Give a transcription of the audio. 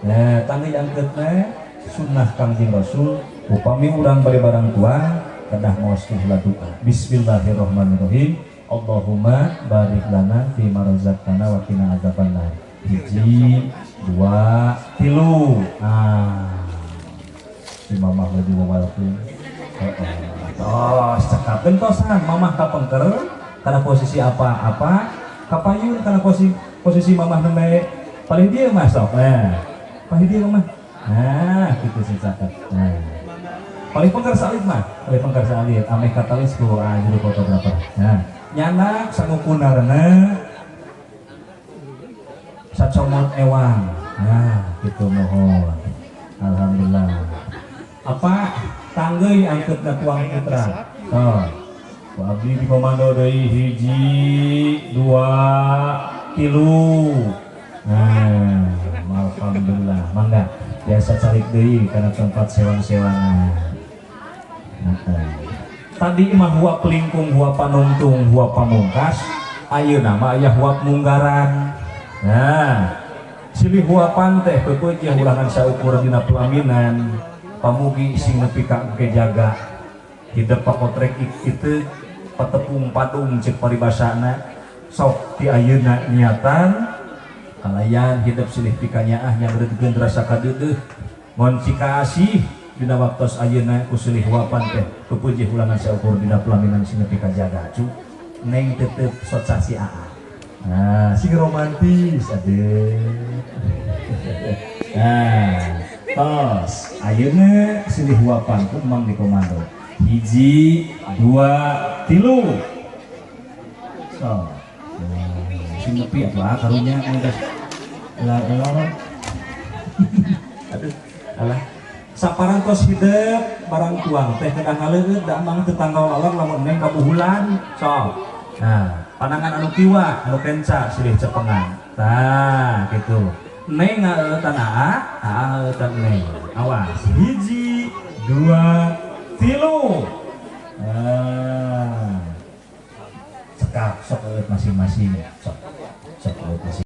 Nah, tangga angketna sunnah Kangjeng Rasul upami urang bari barang tuang kedah maoskeun heula doa. Bismillahirrahmanirrahim. Allahumma barik lana fi ma razaqtana wa qina adzabannar. 1, 2, 3. Ah. Si mamah lagi wawalkeun. Heeh. Tos cekapkeun tosan mamah kapengker kana posisi apa-apa, kapayun kana posisi mamah nembe palih dieu mah sok. Nah, palih dieu mah. Nah, kitu sih caket. Nah. Palih pengker saalit mah, palih pengker saalit ameh katalis ku juru fotografer. Nah, nyanak sangukunarna sacomot ewang. Nah, kitu mohon. Alhamdulillah. Apa tanggeuy angketna tuang putra. Tuh. Ku abdi di komando deui 1, 2, 3. Nah, alhamdulillah. Mangga biasa cari deui kana tempat sewang-sewangan. Nah, tadi mah huap lingkung, huap panungtung, huap pamungkas, ayeuna mah aya huap munggaran. Nah, silih huapan teh peupeujeuh ulangan saukur dina pelaminan, pamugi sing nepi ka engke jaga. Hidep pakotrek kitu patepung padung cek paribasana. Sok ti ayeuna niatan kalayan hidup silih pikanyaah nyamreudkeun rasa kadeudeuh ngon cikaasih dina waktos ayeuna ku silih huapan teh peupeujeuh ulangan saukur dina pelaminan sing nepi ka jaga. Cu neng tetep soca si aa. Nah, sing romantis aduh. Nah, tos ayeuna silih huapan ku mang di komando. 1, 2, 3. So, sing nepi atuh ah karunya geus lah elor. Aduh, alah. Saparantos hidep barang tuang teh kedah ngaleueut da amang teu tanggal lalor lamun neng kabuhulan. Sok. Nah, panangan anu kiwa, anu kenca silih cepengan. Tah, kitu. Neng ngaeutan aa, aa ngaeutan neng. Awas. 1, 2, 3. Nah. Cekap sok eueut masing-masing. Sok. Sok eueut masing.